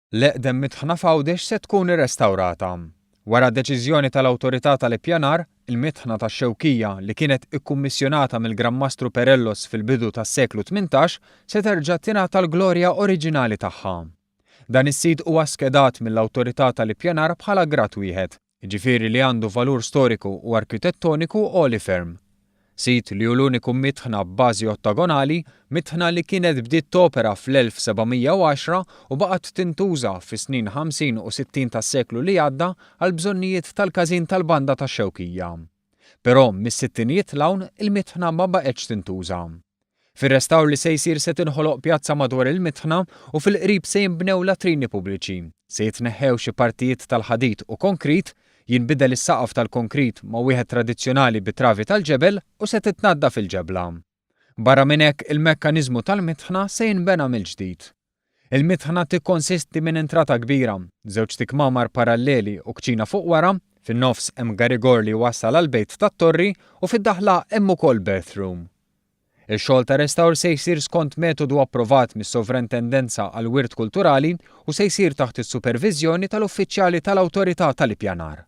L-eqdem mitħna f'Għawdex se tkun irrestawrata. Wara deċiżjoni tal-Awtorità tal-Ippjanar, il-mitħna tax-Xewkija li kienet ikkummissjonata mill-Gran Mastru Perellos fil-bidu tas-seklu 18 se terġa' tingħata l-glorja oriġinali tagħha. Dan is-sit huwa skedat mill-Awtorità tal-Ippjanar bħala grad wieħed, jiġifieri li għandu valur storiku u arkitettoniku għoli ferm. Sit li hu l-uniku mitħna b'bażi ottagonali, mitħna li kienet bdiet topera fl-1710 u baqgħet tintuża fis-snin 50 u 60 tas-seklu li għadda għall-bżonnijiet tal-każin tal-banda tax-Xewkija. Però mis-sittinijiet 'l hawn il-mitħna ma baqgħetx tintuża. Fir-restawr li se jsir se tinħoloq pjazza madwar il-mitħna u fil-qrib se jinbnew latrini pubbliċi, se jitneħħew xi partijiet tal-ħadid u konkrit, jinbidel is-saqaf tal-konkrit ma' wieħed tradizzjonali bi travi tal-ġebel u se titnaddaf il-ġebla. Barra minn hekk, il-mekkaniżmu tal-mitħna se jinbena mill-ġdid. Il-mitħna tikkonsisti minn entrata kbira, żewġt ikmamar paralleli u kċina fuq wara, fin-nofs hemm garigor li jwassal għall-bejt tat-torri u fid-daħla hemm ukoll bathroom. Ix-xogħol ta' restawr se jsir skont metodu approvat mis-Sovrintendenza għall-Wirt Kulturali u se jsir taħt is-superviżjoni tal-uffiċjali tal-Awtorità tal-Ippjanar.